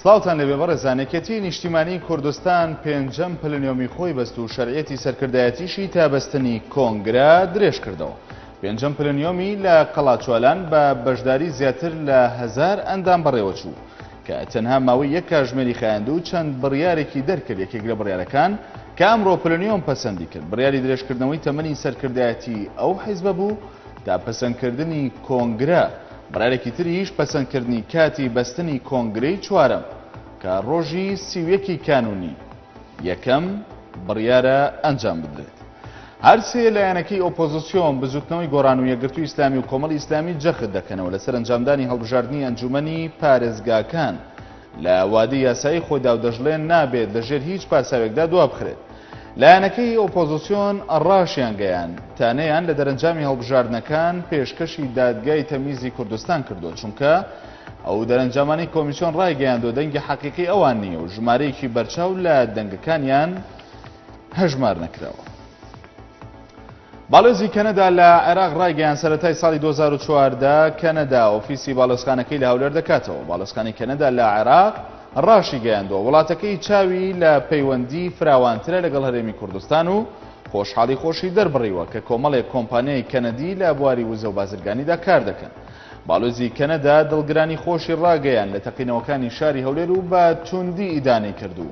سڵاوتان لێبێ بەڕێزان، یەکێتی نیشتیمانی کوردستان پێنجەم پلنیۆمی خۆی بەست و شەرعیەتی سەرکردایەتیشی تا بەستنی کۆنگرە درێژ کردەوە. پێنجەم پلنیۆمی لە قەڵاچوالان بە بەشداری زیاتر لە هەزار ئەندام بەڕێوەچوو کە تەنها ماوەی یەک کاژمێری خایاند و چەند بڕیارێکی دەرکرد یەکێک لە بڕیارەکان کە ئەمڕۆ پلنیۆم پەسەندی کرد بڕیاری درێژکردنەوەی تەمەنی سەرکردایەتی ئەو حیزبە بوو تا پەسەندکردنی کۆنگرە، بڕیارێکی تریش پەسەندکردنی کاتی بەستنی کۆنگرەی چوارەم کە ڕۆژی 31 ی کانوونی یەکەم بڕیارە ئەنجام بدرێت. هەرسێ لایەنەکەی ئۆپۆزسیۆن، بزوتنەوەی گۆڕان و یەکگرتووی ئیسلامی و کۆمەڵی ئیسلامی جەخت دەکەنەوە لەسەر ئەنجامدانی هەڵبژاردنی ئەنجومەنی پارێزگاکان لە وادەی یاسایی خۆیدا و دەشڵێن نابێت لەژێر هیچ پاساوێکدا دوابخرێت. لایەنەکەی ئۆپۆزسیۆن ڕاشیانگەیاند، تانەیان لە دەرەنجامی هەڵبژاردنەکان پێشکەشی دادگای تەمیزی کوردستان کردووە، چونکە ئەو دەرەنجامانەی کۆمیسیۆن ڕایگەیاندووە دەنگی حەقیقی ئەوان نییە و ژمارەیەکی بەرچاو لە دەنگەکانیان هەژمار نەکراوە. باڵێزی کەنەدا لە عێراق ڕایگەیاند سەرەتای ساڵی 2014 کەنەدا ئۆفیسی باڵێزخانەکەی لە هەولێر دەکاتەوە. باڵێزخانەی کەنەدا لە عێراق ڕاشیگەیاندووە وڵاتەکەی چاوی لە پەیوەندی فراوانترە لەگەڵ هەرێمی کوردستان و خۆشحاڵی خۆشی دەربڕیوە کە کۆمەڵێک کۆمپانیای کەنەدی لە بواری وزە و بازرگانیدا کار دەکەن. باڵێزی کەنەدا دڵگرانی خۆشی ڕاگەیاند لە تەقینەوەکانی شاری هەولێر و بە توندی ئیدانەی کرد و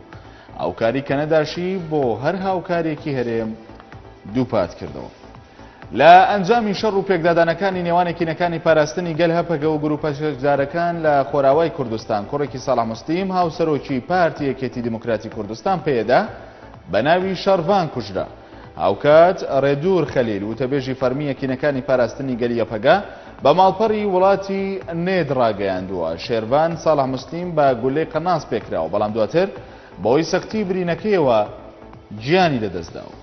هاوکاری کەنەداشی بۆ هەر هاوکاریەکی هەرێم دووپات کردەوە. لە ئەنجامی شەڕ و پێکدادانەکانی نێوان یەکینەکانی پاراستنی گەل هەپەگە و گروپە چەکدارەکان لە خۆراوای کوردستان کوڕێکی ساڵح موسلیم هاوسەرۆکی پارتی یەکێتی دیموکراتی کوردستان پەیەدە بە ناوی شەڕڤان کوژرا. هاوکات ڕێدوور خەلیل وتەبێژی فەرمی یەکینەکانی پاراستنی گەلی یەپەگە بە ماڵپەڕی وڵاتی نێت ڕاگەیاندووە شێرڤان ساڵح موسلیم بە گولەی قەناس پێکراوە بەڵام دواتر بەهۆی سەختی برینەکەیەوە گیانی لەدەستداوە.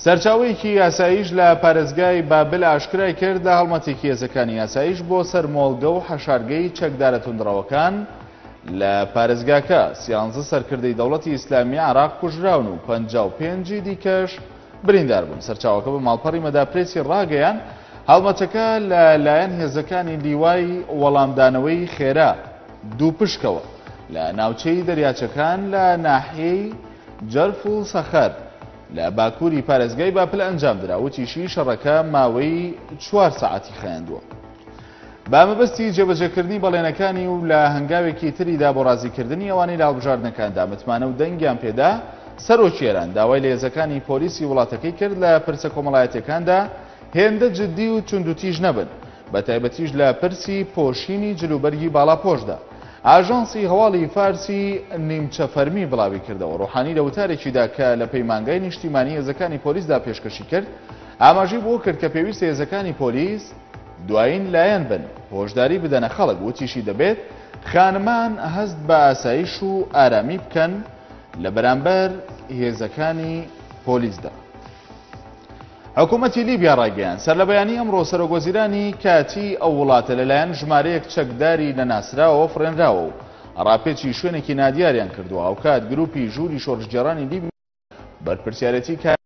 سەرچاوەیەکی ئاسایش لە پارێزگای بابل ئاشکرای کرد لە هەڵمەتێکی هێزەکانی ئاسایش بۆ سەر مۆڵگە و حەشارگەی چەکدارە توندڕەوەکان لە پارێزگاکە سیانزە سەرکردەی دەوڵەتی ئیسلامی عێراق کوژراون و 55 دیکەش بریندار بوون. سەرچاوەکە بە ماڵپەڕی مەدا پرێسی ڕاگەیان هەڵمەتەکە لە لایەن هێزەکانی لیوای وەڵامدانەوەی خێرا دووپشکەوە لە ناوچەی دەریاچەکان لە ناحیەی جەرف و سەخەر لە باکووری پارێزگای باپل ئەنجامدرا، وتیشی شەڕەکە ماوەی چوار سەعاتی خایاندووە. بە مەبەستی جێبەجێکردنی بەڵێنەکانی و لە هەنگاوێکی تریدا بۆ ڕازیکردنی ئەوانەی لە هەڵبژاردنەکاندا متمانە و دەنگیان پێدا، سەرۆکی ئێران داوای لە هێزەکانی پۆلیسی وڵاتەکەی کرد لە پرسە کۆمەڵایەتیەکاندا هێندە جددی و توندوتیژ نەبن، بەتایبەتیش لە پرسی پۆشینی جلوبەرگی باڵاپۆشدا. ئاژانسی هەواڵی فارسی نیمچە فەرمی بڵاویکردەوە، ڕۆحانی لە وتارێکیدا کە لە پەیمانگای نیشتیمانی هێزەکانی پۆلیسدا پێشکەشی کرد، ئاماژەی بەوە کرد کە پێویستە هێزەکانی پۆلیس دوایین لایەن بن هۆشداری بدەنە خەڵک، وتیشی دەبێت خانمان هەست بە ئاسایش و ئارامی بکەن لە بەرامبەر هێزەکانی پۆلیسدا. حکومەتی لیبیا ڕایگەیاند، سەرلەبەیانی ئەمڕۆ سەرۆکوەزیرانی کاتیی ئەو وڵاتە لەلایەن ژمارەیەک چەکداری نەناسراوەوە فڕێنراوە و ڕاپێچی شوێنێکی نادیاریان کردووە، هاوکات گروپی ژووری شۆڕشگێڕانی لیبیا بەرپرسیارێتی کارەکەی.